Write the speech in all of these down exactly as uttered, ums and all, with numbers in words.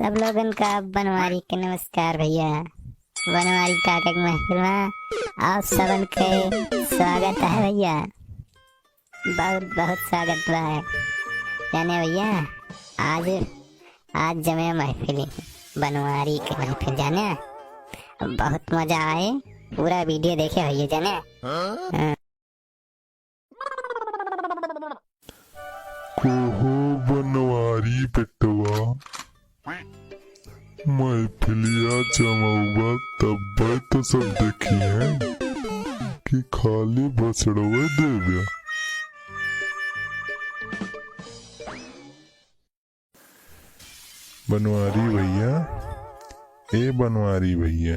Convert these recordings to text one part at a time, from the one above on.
सब लोगन का बनवारी के नमस्कार भइया। बनवारी काका के महफिल में आप सबन के स्वागत है भइया। बहुत बहुत स्वागत बा। जाने भइया, आज, आज जमे महफिल, बनवारी के महफिल, जाने बहुत मजा आए। पूरा वीडियो देखे भइया, जाने। हाँ। कोहो बनवारी बेटवा, महफिलिया जमउबा तब्बे तो सब देखिहैं कि खाली भसड़वे देब्या। बनवारी भइया, ए बनवारी भइया,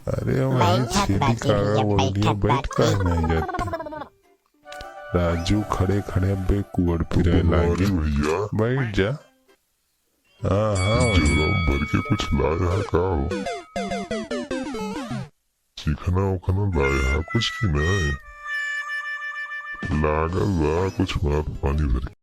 अरे वहीं बैठत छेदी बाटी कागा भइया, बोल दिया, बैठत बैठ बाटी। काहे नहीं जाता? राजू खड़े खड़े अबे कुअर पिराए बनवारी लागे। भइया। बैठ जा। हाँ, हाँ, भइया। झोला भर के कुछ लाए हा का हो? चिखना उखना लाए हा कुछ कि नहीं? लागल बा कुछ माथ पानी भर के।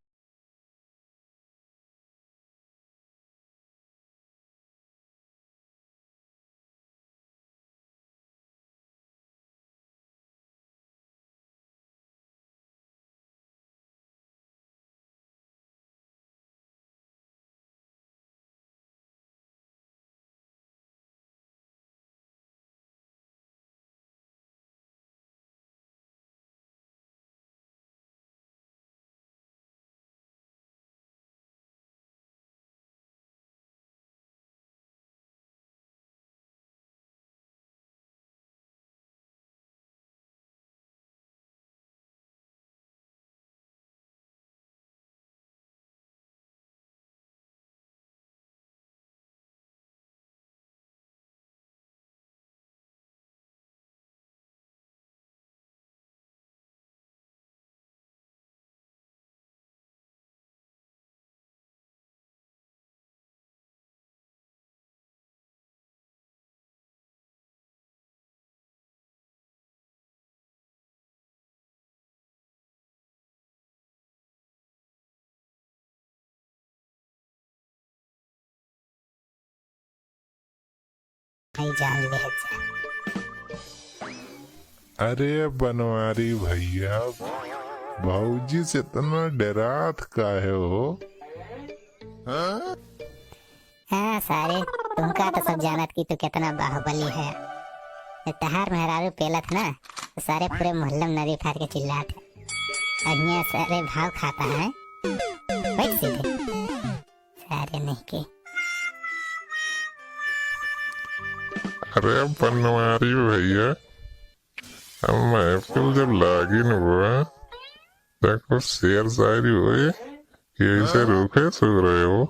भाई जान ले जा। अरे बनवारी भइया, भौजी से इतना डरात काहे हो? हाँ? हाँ सारे, तुमका तो सब जानत कि तू कितना बाहुबली है। तहार मेहरारू पेलत ना, तो सारे पूरे मोहल्ला में नदी फार के चिल्लात है। और हियाँ सारे भाव खाता है। बैठ सीधे। सारे नहीं के। अरे बनवारी भइया, अब महफिल जब लागी न हुआ, तो कुछ शेर शायरी होए, यही से रूखे सो रहे हो।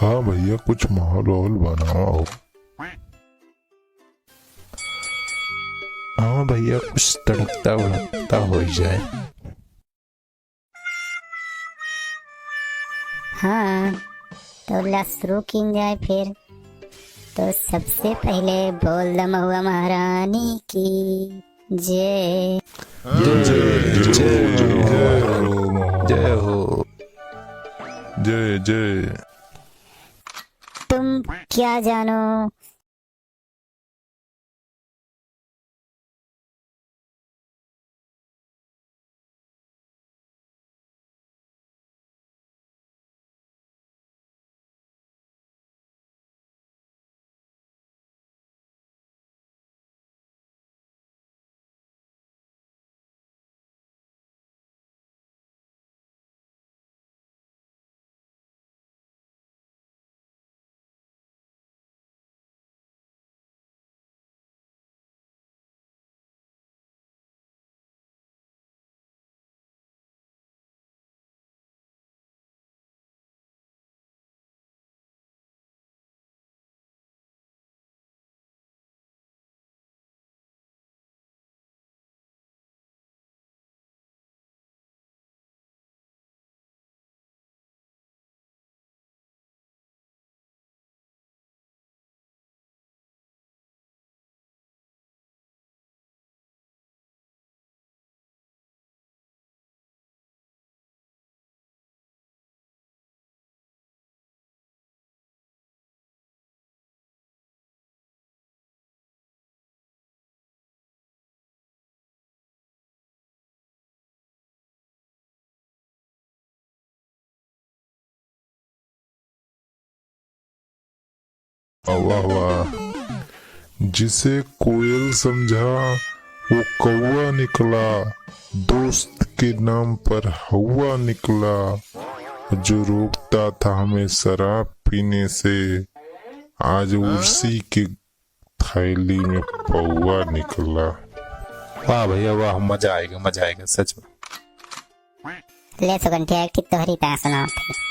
हाँ भइया, कुछ माहौल वाहौल बनाओ। हाँ भइया, कुछ तड़कता भड़कता हो जाए। हाँ, तो ला शुरू कीन जाए फिर। तो सबसे पहले बोल द महुआ महारानी की जय। जय, जय, जय, जय हो, जय हो। जय, जय। तुम क्या जानो वाह, वाह। जिसे कोयल समझा, वो कौवा निकला, दोस्त के नाम पर हौवा निकला, जो रोकता था हमें शराब पीने से, आज उसी के थैली में पौवा निकला। वाह भैया वाह, मजा आएगा, मजा आएगा सच में। ले सुगंठिया, एक ठे तोहरी का सुनाओ थे।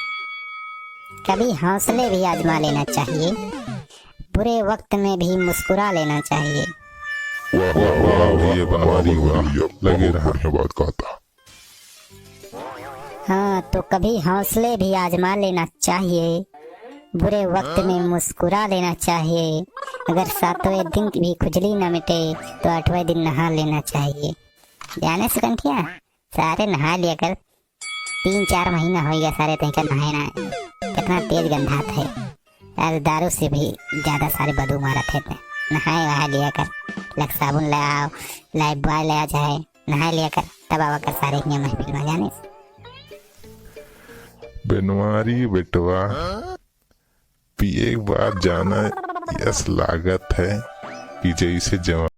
कभी हौसले भी आजमा लेना चाहिए, बुरे वक्त में भी मुस्कुरा लेना चाहिए। वाह, वाह, वाह, भैया बनवारी, वाह, लगे रहा। बढ़िया बात कहता। हाँ, तो कभी हौसले भी आजमा लेना चाहिए, बुरे वक्त में मुस्कुरा लेना चाहिए। अगर सातवें दिन भी खुजली ना मिटे, तो आठवें दिन नहा लेना चाहिए। जाने सुगंठिया, सारे नहा लिया कर, तीन चार महीना हो गया सारे तनिका नहाए ना, कितना तेज गंधात है यार, दारू से भी ज्यादा सारे बदबू मारत है ते। नहाए वहा लिया कर, लक साबुन ले आओ, लाइफ बॉय ले आ, चाहे नहाए लिया कर, तब आवा कर सारे हियाँ महफिल में, जाने। बनवारी बेटवा, पिए के बाद जाना, यस लागत है कि जैसे जवान